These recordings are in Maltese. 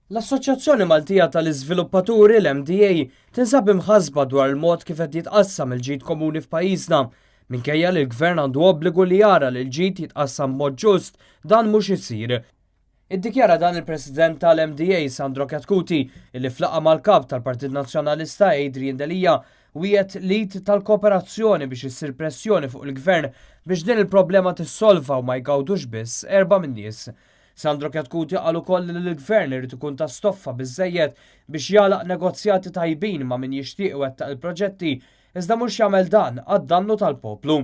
L-Assoċjazzjoni Maltija tal-Iżviluppaturi, l-MDA, tinsab imħassba dwar il-mod kif qed jitqassam il-ġid komuni f'pajjiżna. Minkejja li l-Gvern għandu obbligu li jara li l-ġid jitqassam b'mod ġust, dan mhux isir. Iddikjara dan il-President tal-MDA Sandro Chetcuti illi f'laqgħa mal-Kap tal-Partit Nazzjonalista Adrian Delia wiegħed l-id tal-kooperazzjoni biex issir pressjoni fuq il-Gvern biex din il-problema tissolva u ma jgawdux biss erbgħa min-nies. Sandro Chetcuti qal ukoll li l-Gvern irid ikun ta' stoffa biżżejjed biex jagħlaq negozjati tajbin ma' min jixtieq iwettaq il-proġetti iżda mhux jagħmel dan għad-dannu tal-poplu.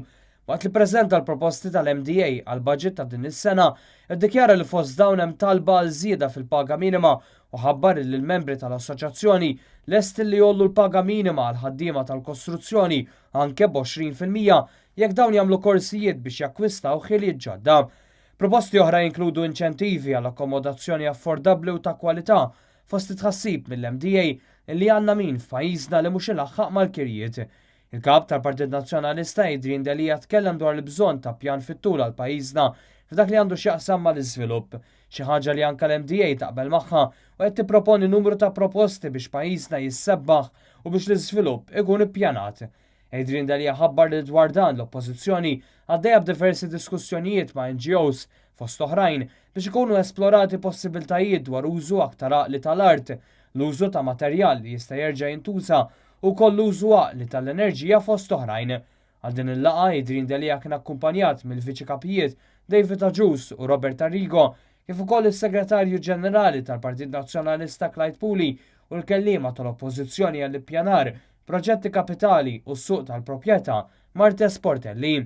Waqt li ppreżenta l-proposti tal-MDA għall-budget ta' din is-sena, iddikjara li fost dawn hemm talba għal żieda fil-paga minima u ħabbar li l-membri tal-assoċjazzjoni lesti li jgħollu l-paga minima għall-ħaddiema tal-kostruzzjoni anke b'20% jekk dawn jagħmlu korsijiet biex jakkwistaw ħiliet ġodda. Proposti oħra jinkludu inċentivi għal akkomodazzjoni affordabbli u ta' kwalità, fost it-tħassib mill-MDA li għandna min f'pajjiżna li mhux ilaħħaq mal-kirjiet. Il-Kap tal-Partit Nazzjonalista Adrian Delia tkellem dwar il-bżonn ta' pjan fit-tul għal pajjiżna f'dak li għandu x'jaqsam mal-iżvilupp, xi ħaġa li anke l-MDA taqbel magħha u qed tipproponi numru ta' proposti biex pajjiżna jissebbaħ u biex l-iżvilupp ikun ippjanat. Adrian Delia ħabbar li dwar dan l-Oppożizzjoni għaddejja b'diversi diskussjonijiet ma' NGOs, fost oħrajn, biex ikunu esplorati possibiltajiet dwar użu aktar għaqli tal-art, l-użu ta' materjal li jista' jerġa' jintuża u wkoll l-użu għaqli tal-enerġija fost oħrajn. Għal din il-laqgħa Adrian Delia kien akkumpanjat mill-Viċi Kapijiet David Agius u Robert Arrigo kif ukoll is-Segretarju Ġenerali tal-Partit Nazzjonalista Clyde Puli u l-Kelliema tal-Oppożizzjoni għall-Ippjanar, Proġetti Kapitali u s-Suq tal-Proprjetà, Marthese Portelli.